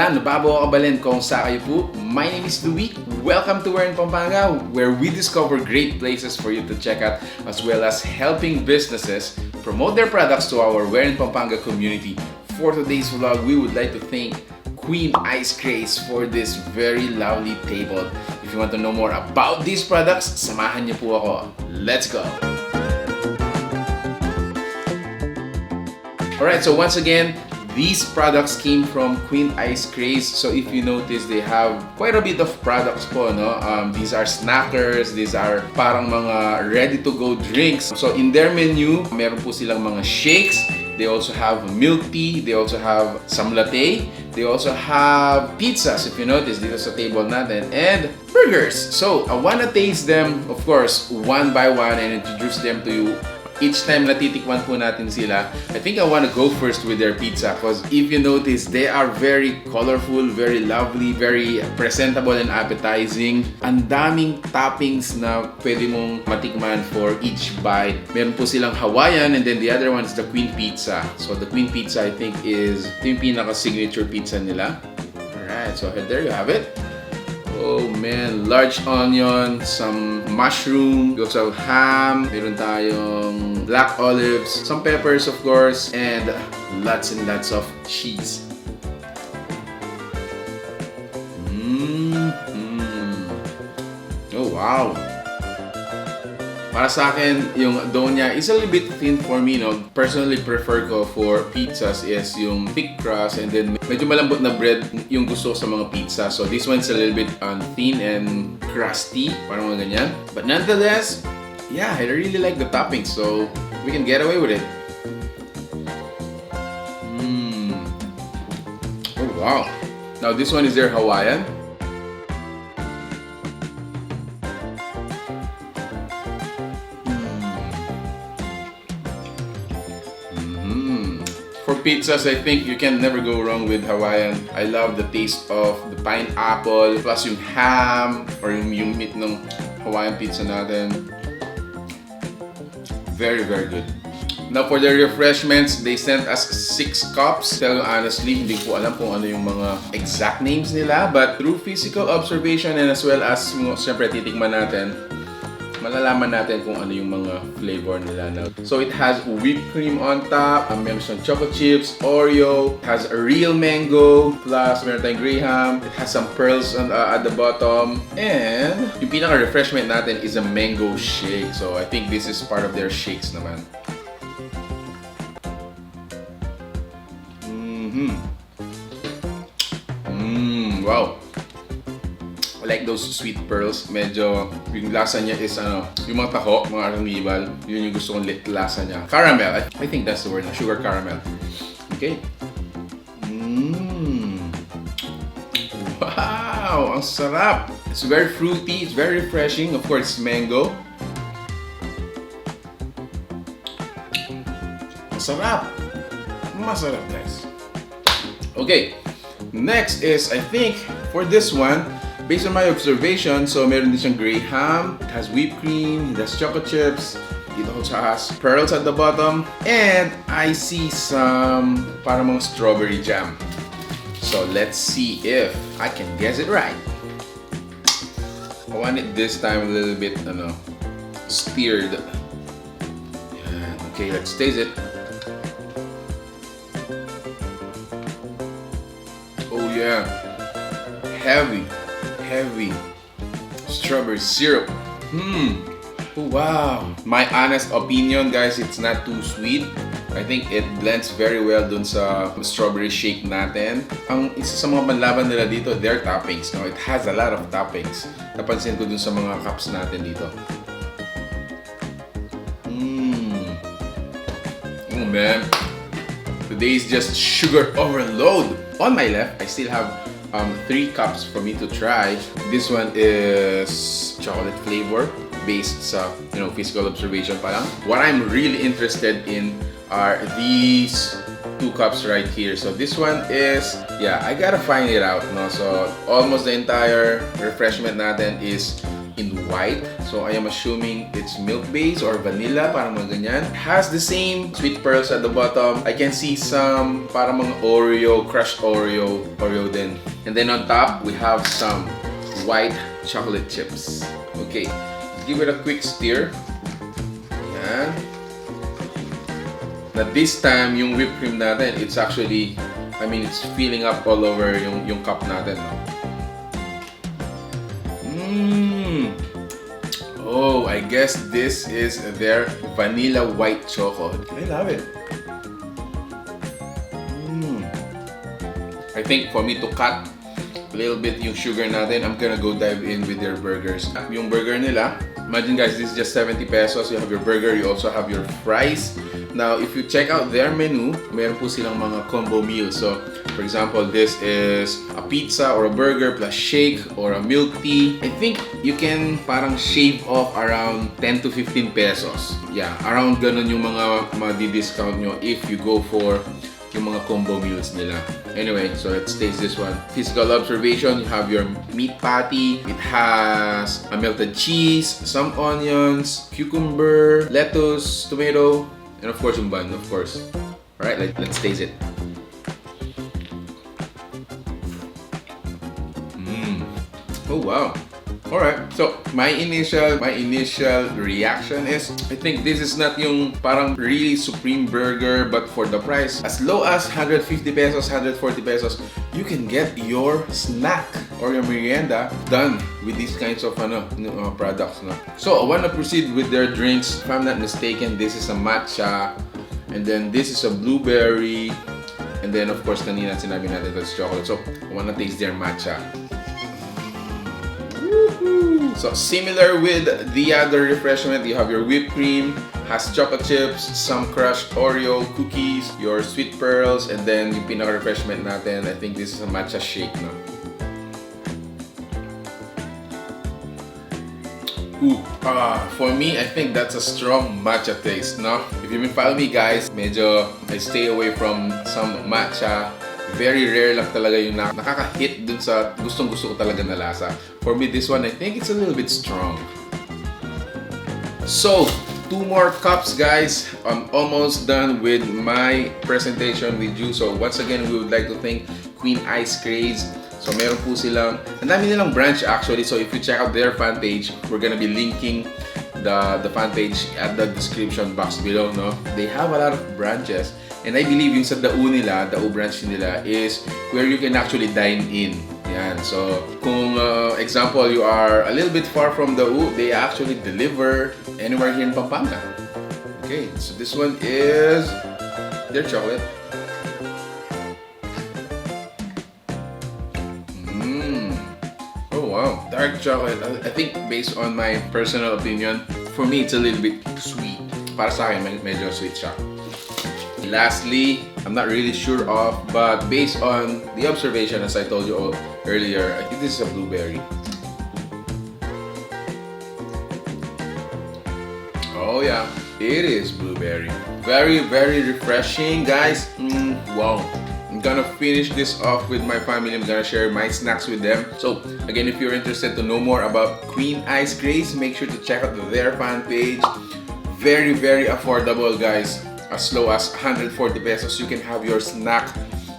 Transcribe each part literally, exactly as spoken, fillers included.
Yan, babo, kabalen, kumusta kayo po? My name is Louie. Welcome to Where in Pampanga, where we discover great places for you to check out, as well as helping businesses promote their products to our Where in Pampanga community. For today's vlog, we would like to thank Queen Ice Craze for this very lovely table. If you want to know more about these products, samahan niyo po ako. Let's go! Alright, so once again, these products came from Queen Ice Craze. So if you notice, they have quite a bit of products po, no? Um, these are snackers, these are parang mga ready-to-go drinks. So in their menu, meron po silang mga shakes. They also have milk tea. They also have some latte. They also have pizzas, if you notice, dito sa table natin. And burgers. So, I wanna taste them, of course, one by one and introduce them to you. Each time na titikman po natin sila, I think I wanna go first with their pizza, 'cause if you notice, they are very colorful, very lovely, very presentable and appetizing. Ang daming toppings na pwede mong matikman for each bite. Meron po silang Hawaiian, and then the other one is the Queen Pizza. So the Queen Pizza, I think, is ito yung pinaka-signature pizza nila. Alright, so there you have it. Oh man, large onion, some mushroom, we also have ham, meron tayong black olives, some peppers, of course, and lots and lots of cheese. Mm-hmm. Oh, wow. Para sa akin, yung dough niya is a little bit thin for me, no? Personally, prefer ko for pizzas is yung thick crust, and then medyo malambot na bread yung gusto ko sa mga pizza. So this one's a little bit, um, thin and crusty, parang mga ganyan. But nonetheless, yeah, I really like the toppings, so we can get away with it. Mm. Oh, wow. Now this one is their Hawaiian. Mm. Mhm. For pizzas, I think you can never go wrong with Hawaiian. I love the taste of the pineapple, plus yung ham, or yung, yung meat ng Hawaiian pizza natin. Very, very good. Now for their refreshments, they sent us six cups. Tell you honestly, hindi ko alam kung ano yung mga exact names nila, but through physical observation and as well as, siyempre, titikman natin, malalaman natin kung ano yung mga flavor nila na. So it has whipped cream on top, uh, meron siyang choco chips, Oreo, it has a real mango, plus meron tayong Graham, it has some pearls on, uh, at the bottom, and yung pinaka-refreshment natin is a mango shake. So I think this is part of their shakes naman. Mm-hmm. Mm, wow. I like those sweet pearls. Medyo, yung lasa niya is, ano, yung mga taho, mga arangibal. Yun yung gusto kong li-, lasa niya. Caramel. I, I think that's the word, no? Sugar caramel. Okay. Mm. Wow! Ang sarap! It's very fruity. It's very refreshing. Of course, it's mango. Masarap. Masarap, guys. Okay. Next is, I think, for this one, based on my observation, so meron din siyang Graham, it has whipped cream, it has choco chips, it also has pearls at the bottom, and I see some parang mga strawberry jam. So let's see if I can guess it right. I want it this time a little bit, ano, stirred. Yan. Okay, let's taste it. Oh yeah. Heavy. Heavy. Strawberry syrup. Hmm. Wow. My honest opinion, guys, it's not too sweet. I think it blends very well dun sa strawberry shake natin. Ang isa sa mga panlaban nila dito, their toppings, no? It has a lot of toppings. Napansin ko dun sa mga cups natin dito. Mm. Oh man. Today is just sugar overload. On my left, I still have, um, three cups for me to try. This one is chocolate flavor, based sa, you know, physical observation pa lang. What I'm really interested in are these two cups right here. So this one is, yeah, I gotta find it out, no? So almost the entire refreshment natin is in white. So I am assuming it's milk base or vanilla, parang mga ganyan. Has the same sweet pearls at the bottom. I can see some parang mga Oreo, crushed Oreo, Oreo din. And then on top, we have some white chocolate chips. Okay, give it a quick stir. Yan. Na this time, yung whipped cream natin, it's actually, I mean, it's filling up all over yung, yung cup natin, no? Mm. Oh, I guess this is their vanilla white choco. I love it. Mm. I think for me to cut a little bit yung sugar natin, I'm gonna go dive in with their burgers. Yung burger nila, imagine guys, this is just seventy pesos. You have your burger, you also have your fries. Now, if you check out their menu, meron po silang mga combo meals. So, for example, this is a pizza or a burger plus shake or a milk tea. I think you can parang shave off around ten to fifteen pesos. Yeah, around ganun yung mga madi-discount nyo if you go for yung mga combo meals nila. Anyway, so let's taste this one. Physical observation, you have your meat patty. It has a melted cheese, some onions, cucumber, lettuce, tomato, and of course, yung bun, of course. Alright, let, let's taste it. Mm. Oh, wow. Alright. So, my initial my initial reaction is, I think this is not yung parang really supreme burger, but for the price, as low as hundred fifty pesos, hundred forty pesos, you can get your snack or your merienda done with these kinds of ano, uh, products, no? So, I wanna proceed with their drinks. If I'm not mistaken, this is a matcha, and then this is a blueberry, and then of course kanina sinabi natin that's chocolate. So, I wanna taste their matcha. Woohoo! So, similar with the other refreshment, you have your whipped cream, has chocolate chips, some crushed Oreo cookies, your sweet pearls, and then yung pinaka-refreshment natin, I think this is a matcha shake, no? Ooh, ah, for me, I think that's a strong matcha taste, no? If you've been following me, guys, medyo I stay away from some matcha. Very rare lang talaga yung na nakaka-hit dun sa gustong-gusto ko talaga na lasa. For me, this one, I think it's a little bit strong. So, two more cups, guys. I'm almost done with my presentation with you. So, once again, we would like to thank Queen Ice Craze. So, meron po silang, ang dami nilang branch actually. So, if you check out their fan page, we're gonna be linking the, the fan page at the description box below, no? They have a lot of branches. And I believe yung sa Dau nila, Dau branch nila is where you can actually dine in. Yan. So, kung uh, example, you are a little bit far from Dau, they actually deliver anywhere here in Pampanga. Okay, so this one is their chocolate. Mm. Oh, wow. Dark chocolate. I, I think based on my personal opinion, for me, it's a little bit sweet. Para sa akin, med- medyo sweet siya. Lastly, I'm not really sure of, but based on the observation, as I told you all earlier, I think this is a blueberry. Oh yeah, it is blueberry. Very, very refreshing, guys. Mm, wow. I'm gonna finish this off with my family. I'm gonna share my snacks with them. So, again, if you're interested to know more about Queen Ice Craze, make sure to check out their fan page. Very, very affordable, guys. As low as hundred forty pesos, you can have your snack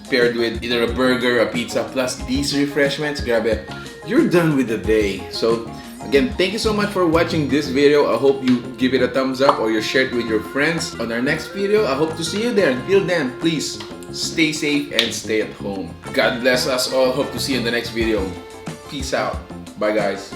paired with either a burger, a pizza, plus these refreshments. Grabe, you're done with the day. So, again, thank you so much for watching this video. I hope you give it a thumbs up or you share it with your friends. On our next video, I hope to see you there. Until then, please stay safe and stay at home. God bless us all. Hope to see you in the next video. Peace out. Bye, guys.